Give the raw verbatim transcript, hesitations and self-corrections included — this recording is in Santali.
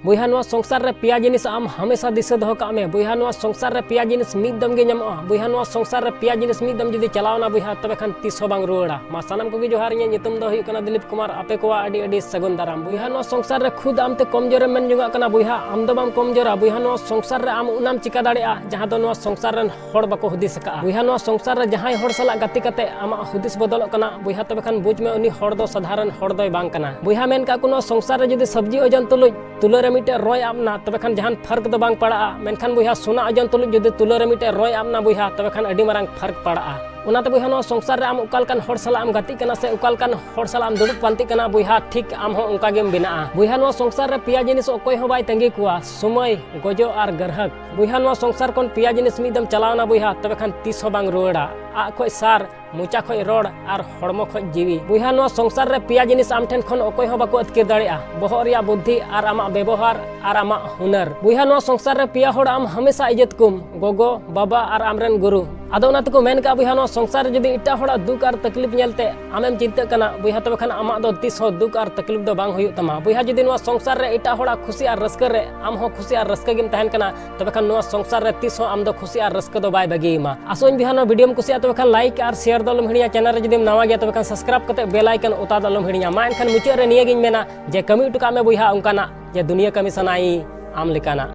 ᱵᱚᱭᱦᱟ, ᱱᱚᱣᱟ ᱥᱚᱝᱥᱟᱨ ᱨᱮ ᱯᱮᱭᱟ ᱡᱤᱱᱤᱥ ᱟᱢ ᱦᱟᱢᱮᱥᱟ ᱫᱤᱥᱟᱹ ᱫᱚᱦᱚ ᱠᱟᱜ ᱢᱮ᱾ ᱵᱚᱭᱦᱟ, ᱱᱚᱣᱟ ᱥᱚᱝᱥᱟᱨ ᱨᱮ ᱯᱮᱭᱟ ᱡᱤᱱᱤᱥ ᱢᱤᱫ ᱫᱚᱢ ᱜᱮ ᱧᱟᱢᱚᱜᱼᱟ᱾ ᱵᱚᱭᱦᱟ, ᱱᱚᱣᱟ ᱥᱚᱝᱥᱟᱨ ᱨᱮ ᱯᱮᱭᱟ ᱡᱤᱱᱤᱥ ᱢᱤᱫ ᱫᱚᱢ ᱡᱩᱫᱤ ᱪᱟᱞᱟᱣᱱᱟ ᱵᱚᱭᱦᱟ, ᱛᱚᱵᱮ ᱠᱷᱟᱱ ᱛᱤᱥ ᱦᱚᱸ ᱵᱟᱝ ᱨᱩᱣᱟᱹᱲᱟ᱾ ᱢᱟ ᱥᱟᱱᱟᱢ ᱠᱚᱜᱮ ᱡᱚᱦᱟᱨ, ᱤᱧᱟᱹᱜ ᱧᱩᱛᱩᱢ ᱫᱚ ᱦᱩᱭᱩᱜ ᱠᱟᱱᱟ ᱫᱤᱞᱤᱯ ᱠᱩᱢᱟᱨ᱾ ᱟᱯᱮ ᱠᱚᱣᱟᱜ ᱟᱹᱰᱤ ᱟᱹᱰᱤ ᱥᱟᱹᱜᱩᱱ ᱫᱟᱨᱟᱢ᱾ ᱵᱚᱭᱦᱟ, ᱱᱚᱣᱟ ᱥᱚᱝᱥᱟᱨ ᱨᱮ ᱠᱷᱩᱫ ᱟᱢ ᱛᱮ ᱠᱚᱢᱡᱳᱨᱮᱢ ᱢᱮᱱ ᱡᱚᱝᱟᱜ ᱠᱟᱱᱟ ᱵᱚᱭᱦᱟ, ᱟᱢ ᱫᱚ ᱵᱟᱢ ᱠᱚᱢᱡᱳᱨᱟ᱾ ᱵᱚᱭᱦᱟ, ᱱᱚᱣᱟ ᱥᱚᱝᱥᱟᱨ ᱨᱮ ᱟᱢ ᱚᱱᱟᱢ ᱪᱤᱠᱟ ᱫᱟᱲᱮᱭᱟᱜᱼᱟ ᱡᱟᱦᱟᱸ ᱫᱚ ᱱᱚᱣᱟ ᱥᱚᱝᱥᱟᱨ ᱨᱮᱱ ᱦᱚᱲ ᱵᱟᱠᱚ ᱦᱩᱫᱤᱥ ᱟᱠᱟᱫᱼᱟ᱾ ᱵᱚᱭᱦᱟ, ᱱᱚᱣᱟ ᱥᱚᱝᱥᱟᱨ ᱨᱮ ᱡᱟᱦᱟᱸᱭ ᱦᱚᱲ ᱥᱟᱞᱟᱜ ᱜᱟᱛᱮ ᱠᱟᱛᱮ ᱟᱢᱟᱜ ᱦᱩᱫᱤᱥ ᱵᱚᱫᱚᱞᱚᱜ ᱠᱟᱱᱟ ᱵᱚᱭᱦᱟ, ᱛᱚᱵᱮ ᱠᱷᱟᱱ ᱵᱩᱡᱽ ᱢᱮ ᱩᱱᱤ ᱦᱚᱲ ᱫᱚ ᱥᱟᱫᱷᱟᱨᱚᱱ ᱦᱚᱲ ᱫᱚᱭ ᱵᱟᱝ ᱠᱟᱱᱟ᱾ ᱵᱚᱭᱦᱟ, ᱢᱮᱱ ᱠᱟᱜ ᱠᱚ ᱱᱚᱣᱟ ᱥᱚᱝᱥᱟᱨ ᱨᱮ ᱡᱩᱫᱤ ᱥᱚᱵᱽᱡᱤ ᱳᱡᱚᱱ ᱛᱩᱞᱩᱡ ᱛᱩᱞᱟᱹ ᱨᱮ ᱢᱤᱫᱴᱮᱡ ᱨᱚᱭ ᱟᱵ ᱮᱱᱟ, ᱛᱚᱵᱮ ᱠᱷᱟᱱ ᱡᱟᱦᱟᱱ ᱯᱷᱟᱨᱠ ᱫᱚ ᱵᱟᱝ ᱯᱟᱲᱟᱜᱼᱟ᱾ ᱢᱮᱱᱠᱷᱟᱱ ᱵᱚᱭᱦᱟ, ᱥᱚᱱᱟ ᱳᱡᱚᱱ ᱛᱩᱞᱩᱡ ᱡᱩᱫᱤ ᱛᱩᱞᱟᱹ ᱨᱮ ᱢᱤᱫᱴᱮᱡ ᱨᱚᱭ ᱟᱵ ᱮᱱᱟ ᱵᱚᱭᱦᱟ, ᱛᱚᱵᱮ ᱠᱷᱟᱱ ᱟᱹᱰᱤ ᱢᱟᱨᱟᱝ ᱯᱷᱟᱨᱠ ᱯᱟᱲᱟᱜᱼᱟ᱾ ᱚᱱᱟᱛᱮ ᱵᱚᱭᱦᱟ, ᱱᱚᱣᱟ ᱥᱚᱝᱥᱟᱨ ᱨᱮ ᱟᱢ ᱚᱠᱟ ᱞᱮᱠᱟᱱ ᱦᱚᱲ ᱥᱟᱞᱟᱜ ᱮᱢ ᱜᱟᱛᱮᱜ ᱠᱟᱱᱟ ᱥᱮ ᱚᱠᱟ ᱞᱮᱠᱟᱱ ᱦᱚᱲ ᱥᱟᱞᱟᱜ ᱮᱢ ᱫᱩᱲᱩᱵ ᱯᱟᱱᱛᱮᱜ ᱠᱟᱱᱟ ᱵᱚᱭᱦᱟ, ᱴᱷᱤᱠ ᱟᱢ ᱦᱚᱸ ᱚᱱᱠᱟ ᱜᱮᱢ ᱵᱮᱱᱟᱜᱼᱟ᱾ ᱵᱚᱭᱦᱟ, ᱱᱚᱣᱟ ᱥᱚᱝᱥᱟᱨ ᱨᱮ ᱯᱮᱭᱟ ᱡᱤᱱᱤᱥ ᱚᱠᱚᱭ ᱦᱚᱸ ᱵᱟᱭ ᱛᱟᱺᱜᱤ ᱠᱚᱣᱟ, ᱥᱚᱢᱚᱭ, ᱜᱚᱡᱚᱜ ᱟᱨ ᱜᱟᱨᱦᱟᱠ᱾ ᱵᱚᱭᱦᱟ, ᱱᱚᱣᱟ ᱥᱚᱝᱥᱟᱨ ᱠᱷᱚᱱ ᱯᱮᱭᱟ ᱡᱤᱱᱤᱥ ᱢᱤᱫ ᱫᱚᱢ ᱪᱟᱞᱟᱣᱱᱟ ᱵᱚᱭᱦᱟ, ᱛᱚᱵᱮ ᱠᱷᱟᱱ ᱛᱤᱥ ᱦᱚᱸ ᱵᱟᱝ ᱨᱩᱣᱟᱹᱲᱟ᱾ ᱟᱜ ᱠᱷᱚᱡ ᱥᱟᱨ, ᱢᱚᱪᱟ ᱠᱷᱚᱡ ᱨᱚᱲ ᱟᱨ ᱦᱚᱲᱢᱚ ᱠᱷᱚᱡ ᱡᱤᱣᱤ᱾ ᱵᱚᱭᱦᱟ, ᱱᱚᱣᱟ ᱥᱚᱝᱥᱟᱨ ᱨᱮ ᱯᱮᱭᱟ ᱡᱤᱱᱤᱥ ᱟᱢ ᱴᱷᱮᱱ ᱠᱷᱚᱱ ᱚᱠᱚᱭ ᱦᱚᱸ ᱵᱟᱠᱚ ᱟᱹᱛᱠᱤᱨ ᱫᱟᱲᱮᱭᱟᱜᱼᱟ, ᱵᱚᱦᱚᱜ ᱨᱮᱭᱟᱜ ᱵᱩᱫᱽᱫᱷᱤ ᱟᱨ ᱟᱢᱟᱜ ᱵᱮᱵᱚᱦᱟᱨ ᱟᱨ ᱟᱢᱟᱜ ᱦᱩᱱᱟᱹᱨ᱾ ᱵᱚᱭᱦᱟ, ᱱᱚᱣᱟ ᱥᱚᱝᱥᱟᱨ ᱨᱮ ᱯᱮᱭᱟ ᱦᱚᱲ ᱟᱢ ᱦᱟᱢᱮᱥᱟ ᱤᱡᱽᱡᱚᱛ ᱠᱚᱢ, ᱜᱚᱜᱚ, ᱵᱟᱵᱟ ᱟᱨ ᱟᱢᱨᱮᱱ ᱜᱩᱨᱩ᱾ ᱟᱫᱚ ᱚᱱᱟ ᱛᱮᱠᱚ ᱢᱮᱱ ᱠᱟᱜᱼᱟ ᱵᱚᱭᱦᱟ, ᱱᱚᱣᱟ ᱥᱚᱝᱥᱟᱨ ᱨᱮ ᱡᱩᱫᱤ ᱮᱴᱟᱜ ᱦᱚᱲᱟᱜ ᱫᱩᱠ ᱟᱨ ᱛᱟᱠᱞᱤᱯ ᱧᱮᱞᱛᱮ ᱟᱢᱮᱢ ᱪᱤᱱᱛᱟᱹᱜ ᱠᱟᱱᱟ ᱵᱚᱭᱦᱟ, ᱛᱚᱵᱮ ᱠᱷᱟᱱ ᱟᱢᱟᱜ ᱫᱚ ᱛᱤᱥ ᱦᱚᱸ ᱫᱩᱠ ᱟᱨ ᱛᱟᱠᱞᱤᱯ ᱫᱚ ᱵᱟᱝ ᱦᱩᱭᱩᱜ ᱛᱟᱢᱟ᱾ ᱵᱚᱭᱦᱟ, ᱡᱩᱫᱤ ᱱᱚᱣᱟ ᱥᱚᱝᱥᱟᱨ ᱨᱮ ᱮᱴᱟᱜ ᱦᱚᱲᱟᱜ ᱠᱷᱩᱥᱤ ᱟᱨ ᱨᱟᱹᱥᱠᱟᱹ ᱨᱮ ᱟᱢ ᱦᱚᱸ ᱠᱷᱩᱥᱤ ᱟᱨ ᱨᱟᱹᱥᱠᱟᱹ ᱜᱮᱢ ᱛᱟᱦᱮᱱ ᱠᱟᱱᱟ, ᱛᱚᱵᱮ ᱠᱷᱟᱱ ᱱᱚᱣᱟ ᱥᱚᱝᱥᱟᱨ ᱨᱮ ᱛᱤᱥ ᱦᱚᱸ ᱟᱢ ᱫᱚ ᱠᱷᱩᱥᱤ ᱟᱨ ᱨᱟᱹᱥᱠᱟᱹ ᱫᱚ ᱵᱟᱭ ᱵᱟᱹᱜᱤ ᱟᱢᱟ᱾ ᱟᱥᱚᱜ ᱟᱹᱧ ᱵᱚᱭᱦᱟ, ᱱᱚᱣᱟ ᱵᱷᱤᱰᱤᱭᱳᱢ ᱠᱩᱥᱤᱭᱟᱜᱼᱟ, ᱛᱚᱵᱮ ᱠᱷᱟᱱ ᱞᱟᱭᱤᱠ ᱟᱨ ᱥᱮᱭᱟᱨ ᱫᱚ ᱟᱞᱚᱢ ᱦᱤᱲᱤᱧᱟ᱾ ᱪᱮᱱᱮᱞ ᱨᱮ ᱡᱩᱫᱤᱢ ᱱᱟᱣᱟ ᱜᱮᱭᱟ, ᱛᱚᱵᱮ ᱠᱷᱟᱱ ᱥᱟᱵᱥᱠᱨᱟᱭᱤᱵ ᱠᱟᱛᱮ ᱵᱮᱞ ᱟᱭᱠᱚᱱ ᱚᱛᱟ ᱫᱚ ᱟᱞᱚᱢ ᱦᱤᱲᱤᱧᱟ᱾ ᱢᱟ ᱮᱱᱠᱷᱟᱱ ᱢᱩᱪᱟᱹᱫ ᱨᱮ ᱱᱤᱭᱟᱹ ᱜᱤᱧ ᱢᱮᱱᱟ ᱡᱮ ᱠᱟᱹᱢᱤ ᱦᱚᱴᱚ ᱠᱟᱜ ᱢᱮ ᱵᱚᱭᱦᱟ ᱚᱱᱠᱟᱱᱟᱜ ᱡᱮ ᱫᱩᱱᱤᱭᱟᱹ ᱠᱟᱹᱢᱤ ᱥᱟᱱᱟᱭᱤ ᱟᱢ ᱞᱮᱠᱟᱱᱟᱜ᱾